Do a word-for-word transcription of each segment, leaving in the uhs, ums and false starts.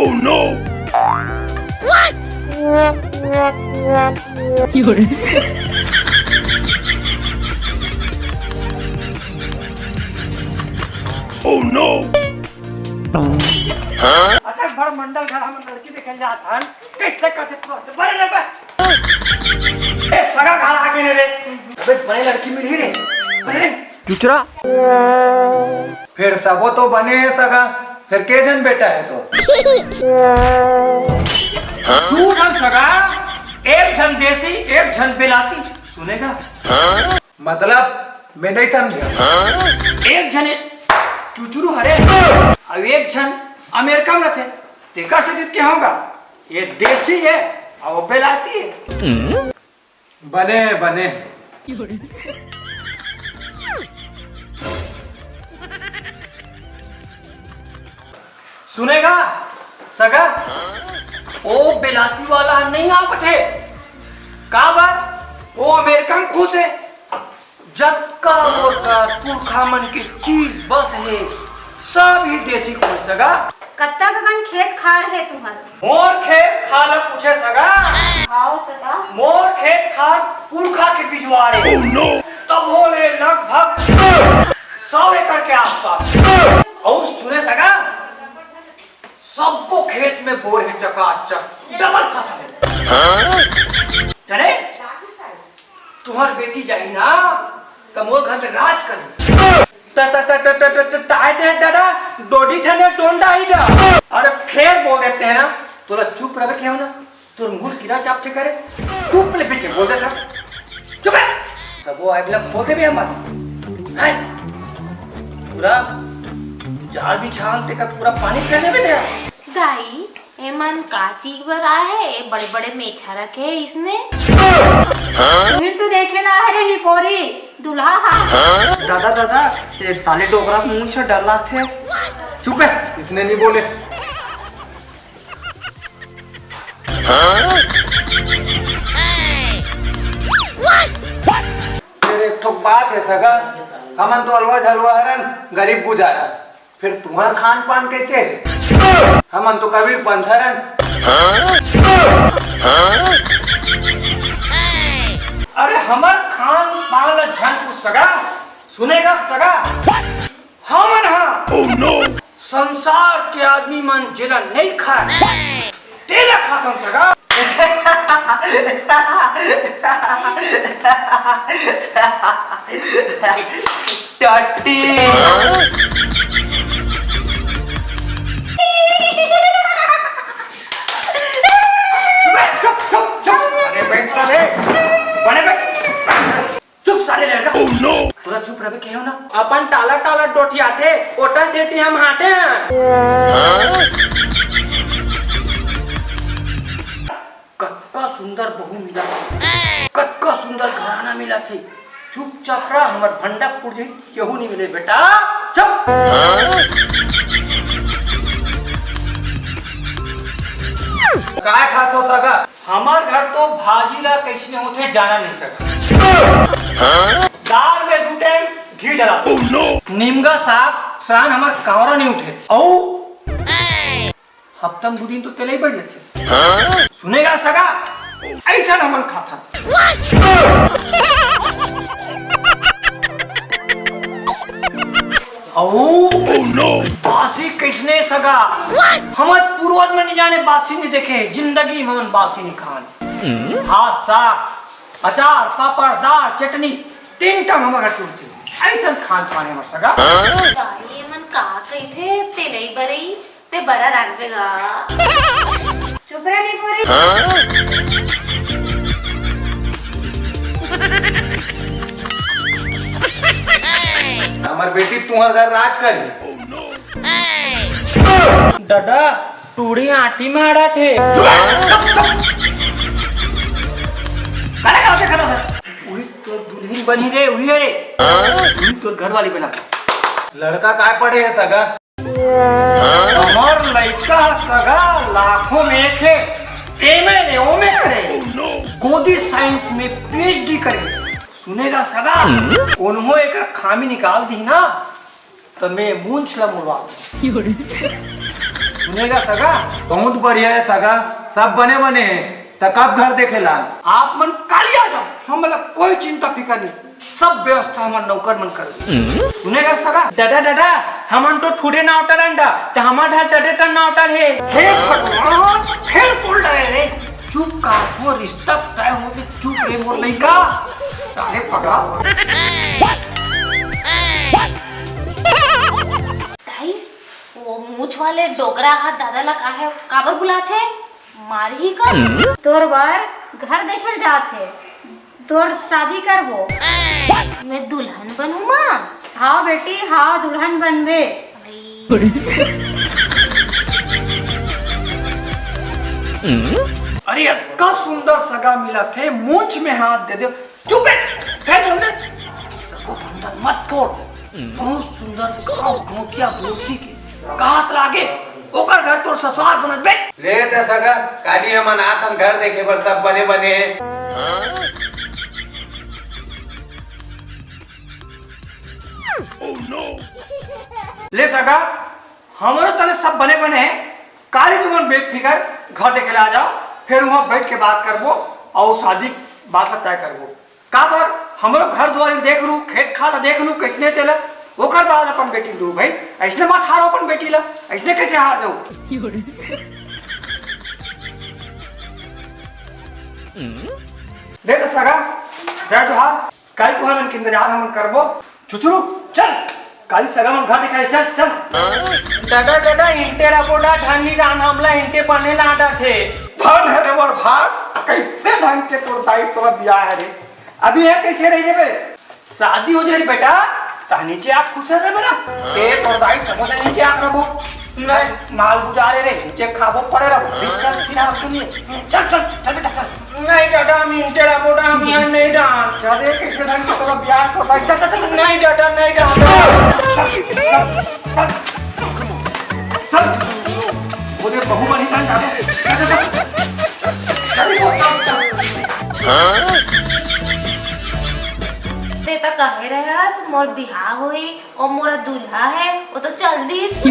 Oh no! Oh no! अतक बड़ मंडल घर हमन लड़की देखे जात हन, कइसे करथे तुरंत? बने रे बे। ए, सगा घर आगे ने रे। अबे, बने लड़की मिलही रे। बने रे। चुचरा। फेर सबो तो बने हे सगा, फेर के झन बेटा हे तो? दू झन सगा, एक झन देसी, एक झन बेलाती। सुनेगा? मतलब, मैं नहीं समझा। एक झन चुचरू हरे, अउ एक झन अमेरिका में रथे, तेकर से जीत के होगा। ये देसी है, अउ वो बेलाती है। बने, बने। सुनेगा सगा, ओ बेलाती वाला नहीं आ पथे। का बात? ओ अमेरिका में खुश है। जतका मोर कर पुरखा मन के चीज बस हे, सब ही देसी खोज सगा। कतका कन खेत खार हे तुम्हर? मोर खेत खार ल पूछे सगा। हाव सगा। मोर खेत खार पुरखा के बिजवारे। Oh no! तभो ले लगभग सौ एकड़ के आसपास। अउ सुने सगा, सबको खेत में बोर हे चकाचक, डबल फसल हे। जाने? तुहर बेटी जाही ना, त मोर घर में राज करही। त, त, त, त, त, त, त, ताय दे दादा, डोडी ठने टोंडा ही दा। अरे फेर बोल देते हैं ना, तोला चुप रहे के हो ना, तोर मुंह कीड़ा चापथे करे, चुप ले बीच में बोल देता। चुप है। तब वो आइबला खोल देबे हमर। हैं? पूरा जाल बिछाल तेकर पूरा पानी फेर देबे ते। दाई, एमन का चीज बर आए हे? ए बड़े-बड़े मेछा रखे हे इसने। तुहिन तो देखे ला हे रे निपोरी, दुल्हा हा। दादा, दादा, ये साले डोकरा के मुंह से डर लागथे। चुप है, इसने नहीं बोले। फेर एक ठो बात हे सगा, हमन तो अलवा झलवा हरन, गरीब गुजारा। फेर तुहर खान पान कइसे हे? हमन तो कबीर पंथ हरन। अरे हमर खान पान ल झन पूछ सगा, सुनेगा सगा? हमन हा संसार के आदमी मन जेला नइ खाय, तेला खाथन सगा। टट्टी। चुप, चुप, चुप, चुप। बने बैठ, बने बैठ। चुप साले लड़का। Oh no! तोला चुप रहबे कहेंव ना। अपन टाला टाला डोठियाथे, ओटर टेटी हम हाथे हन। कतका सुंदर बहू मिला थे, कतका सुंदर घराना मिला थे। चुपचाप रह, हमर भंडा फूट जाही, केहू नहीं मिले बेटा। चुप। काय खास हो सगा? हमर घर तो भाजी ला कइसने होथे जाना नहीं सका। दाल में दू टाइम घी डला। Oh no! निमगा साग सान हमर कांवरा नहीं उठे। अउ हफ्ता में दू दिन तो तेलई बढ़ जाथे। सुनेगा सगा? अइसन हमन खाथन। अउ Oh no! बासी कइसने सगा? हमर पूर्वज मन जाने बासी नहीं देखे, जिंदगी में हमन बासी नहीं खान। भात, साग, अचार, पापड़, दाल, चटनी, तीन टाइम हमर घर चलथे। अइसन खान पान हमर सगा। भाई, ये मन का कहिथे, तेलई बरई, ते बरा रांधबे गा। चुप रह, निपोरी। हमर बेटी तुहर घर राज करही। दादा, टूड़ी आंटी मारत हे। काला काला देखत हस? उही तोर दुल्हिन बनही रे, उही हे रे। उही तोर घरवाली बना। लड़का काय पढ़े हे सगा? हमर लइका ह सगा लाखों में एक हे। एमे ने ओमे करे। गोदी साइंस में पीएचडी करे। सुनेगा सगा? ओनहो एकर खामी निकाल दी ना। त मैं मूंछ ला मुड़वा दूं। सुनेगा सगा? बहुत बढ़िया है सगा, सब बने बने हैं। त कब घर देखे ला? आप मन काली आ जाओ, हमला कोई चिंता फिकर नहीं, सब व्यवस्था हमर नौकर मन कर दे। सुनेगा सगा? दादा, दादा, हमन तो ठुरे नाव टरन दा, त हमर घर तदे तन नाव टर हे। हे भगवान, फेर बोल रहे रे। चुप का, वो रिश्ता तय हो के चुप रे मोर लइका। साले पगला। दाई, वो मूछ वाले डोकरा हा दादा ला काहे, काबर बुलाथे? मारही का? तोर बर घर देखे ल जात हे, तोर शादी करबो। मैं दुल्हन बनहूँ माँ? हाव बेटी, हाव, दुल्हन बनबे। अरे, अतका सुंदर सगा मिलत हे, मूछ में हाथ दे दे। चुप बे, फेर बोल दे। सबो बंदर मत फोड़। बहुत सुंदर गाँव गौतिया बोलसी के कहत लागे, ओकर घर तोर ससुराल बनत बे। ले त सगा, काली हमन आथन घर देखे बर, सब बने बने हे। ले सगा, हमरो तले सब बने बने हे। काली तुमन बेफिकर घर देखे ला जाओ, फेर उहाँ बैठ के बात करबो अउ शादी बात ला तय करबो। काबर हमरो घर दुआरी देख लू, खेत खार ला देख लू, कइसने तेला, ओकर बाद अपन बेटी दू भाई। अइसने मत हारो अपन बेटी ला, अइसने कइसे हार जाऊ? देख सगा, जय जोहार। काली तुहर मन के इंतजार हमन करबो। छुछुरू, चल, काली सगा मन घर दिखाई, चल, चल। दादा, दादा, हिंटे ला बोला, धन नी दान हमला हिंटे बने ला आदत हे। धन हे रे मोर भाग, कइसे ढंग के तोर दाई तोला बियाह हे रे। अभी हे कइसे रही जेबे? शादी हो जाही बेटा, त नीचे आप खुश रहे बेटा। ते तोर दाई समझ नीचे आप रहो। नहीं। माल गुजारे रे, नीचे खाबो पड़े रहो। चल, फिर आपके लिए। चल, चल, चल बेटा, चल। नहीं दादा, हम इंटेरा बोटा, हम यहाँ नहीं डांस। चल रे, कइसे ढंग के तोला बियाह करता है। चल, चल, चल, चल। नहीं दादा, नहीं डांस। चल, चल, चल। वो दे, बहू बनी था, जादू। चल, चल, चल। चल, चल, चल। ते त कहे रहे हस, मोर बिहाव होई, ओ मोरा दूल्हा है, वो तो चल दीस।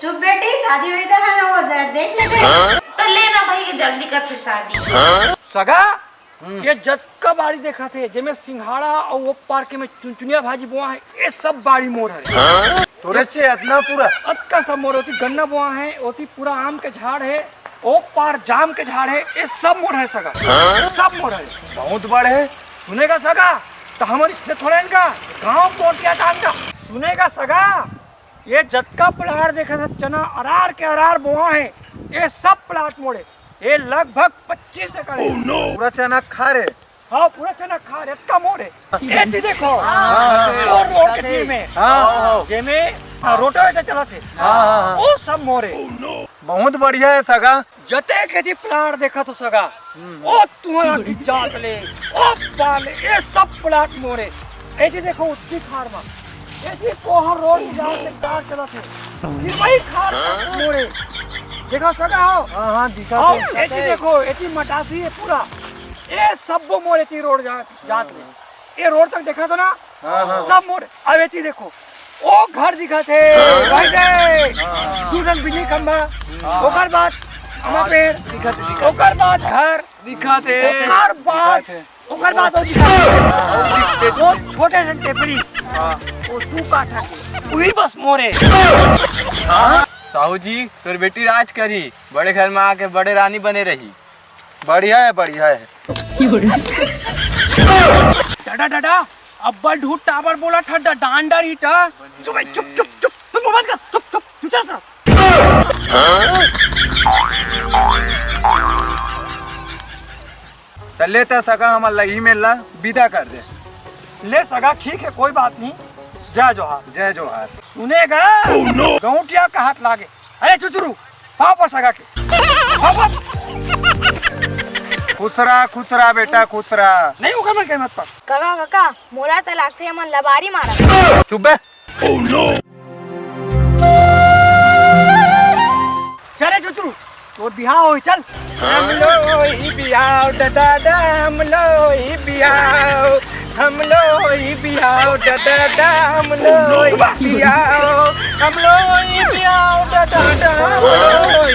चुप बेटी, शादी होई त है ना, वो दे-, देख लेते हैं। तो लेना भाई, ये जल्दी कर फिर शादी। सगा, ये जतका बाड़ी देखत हे, जेमे सिंघाड़ा अउ वो पार के में चुनचुनिया भाजी बोआ हे, ये सब बाड़ी मोर हरे। तोरे से अतना पूरा? अतका सब मोर, ओती गन्ना बोआ हे, ओती पूरा आम के झाड़ हे, ओ पार जाम के झाड़ हे, ये सब मोर हे सगा। सब मोर हे। बहुत बड़ हे। सुनेगा सगा, त हमन इसने थोड़ा इनका गाँव कोटिया दान का। सुनेगा सगा, ये जतका पलार देखत हे, चना अरार के अरार बोआ हे, ये सब प्लाट मोरे। ये लगभग पच्चीस एकड़ हे। पूरा चना खा रे। हाँ, पूरा चना खा रे, अतका मोरे। ये जी देखो, हाँ, हाँ, वो रोड के तीर में, हाँ, हाँ। जेमे, हाँ, रोटावेटर चलत हे। हाँ, हाँ, हाँ। वो सब मोरे। बहुत बढ़िया हे सगा। जते खेती प्लाट देखत हो सगा, ओ तुहरा की जात ले, ओ पाले, ये सब प्लाट मोरे। एती देखो, उत्ती खार मा, एती कोहर रोड जात ले कार चलत हे, ये वही खार मोरे। देखो सगा हो। हाँ, हाँ, दिखा और दे। एती देखो, एती मटासी हे पूरा, ये सब मोरे एती रोड जात, जात ले। ये रोड तक देखा तो ना? हाँ, हाँ। सब मोर, अब एती देखो, ओ घर दिखत हे, हाँ। भाई रे, हाँ। दू ठन बिजली खंभा, हाँ। ओकर बाद आमा पेड़, दिखत हे, दिखत हे। ओकर बाद घर, दिखत हे। ओकर बाद, दिखत हे। ओकर बाद वो दिखत हे। हाँ। वो छोटे से टेपरी, हाँ। वो दू काठा के, वही बस मोरे। हाँ। साहू जी, तोर बेटी राज करी, बड़े घर में आके बड़े रानी बने रही। बढ़िया हे, बढ़िया हे। डडा, डडा, अब्बल ढूंढ टाबर बोला था, डांडर ही था। चुप भाई, चुप, चुप, चुप, तुम बंद कर, चुप, चुप, चुप, चल, चल। त ले त सगा हमर लगी मेला विदा कर दे। ले सगा, ठीक हे, कोई बात नहीं। जय जोहार। जय जोहार। सुनेगा? गौंटिया का हाथ लागे। अरे चुचरू, पाँव पर सगा के। पाँव पर। खुसरा, खुसरा बेटा, खुसरा। नहीं होगा, मैं कह मत पर। कका, कका, मोला त लागथे हमन लबारी मारा। चुप बे। चले चुचरू, तोर बिहाव होई, चल। हम लोई बिहाव दादा, हम लोई बिहाव, हम लोई बिहाव दादा, हम लोई बिहाव, हम लोई बिहाव दादा, हम लोई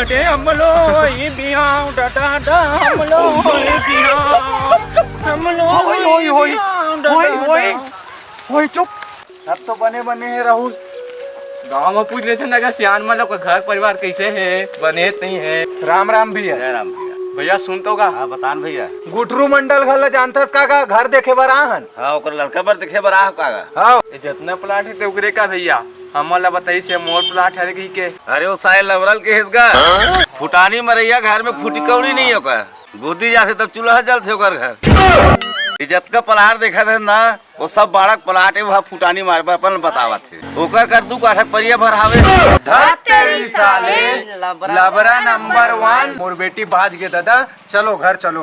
ते हमलो होई बिहाव, डा, डा, डा, हमलो होई बिहाव, हमलो होई, होई, होई, होई, होई, होई, चुप। सब तो बने बने हे राहुल। गांव में पूछ लेते ना का सियान मन लोग का घर परिवार कैसे हे, बने त नहीं हे। राम राम भैया। जय राम भैया। भैया सुन तो का? हाँ, बतान भैया। गुटरू मंडल घर ला जानथस का, का घर देखे बर आहन? हाँ, ओकर लड़का बर देखे बर आह का? हाँ। ये जितना प्लाट हे ते ओकरे का भैया? हमन ला बताई से मोर प्लाट हरे कही के। अरे वो साले लबरल के हेस गा। फुटानी मरैया घर में फुटी कौड़ी नहीं ओकर। गोदी जाथे तब चूल्हा जलथे ओकर घर। ये जतका प्लाट देखत हे ना, वो सब बाड़क प्लाट हे, वहाँ फुटानी मारे बर अपन बतावत हे। ओकर कर दू काठक परिया भर हावे। धत तेरी साले, लबरा नंबर वन। मोर बेटी बाज गे दादा, चलो घर चलो।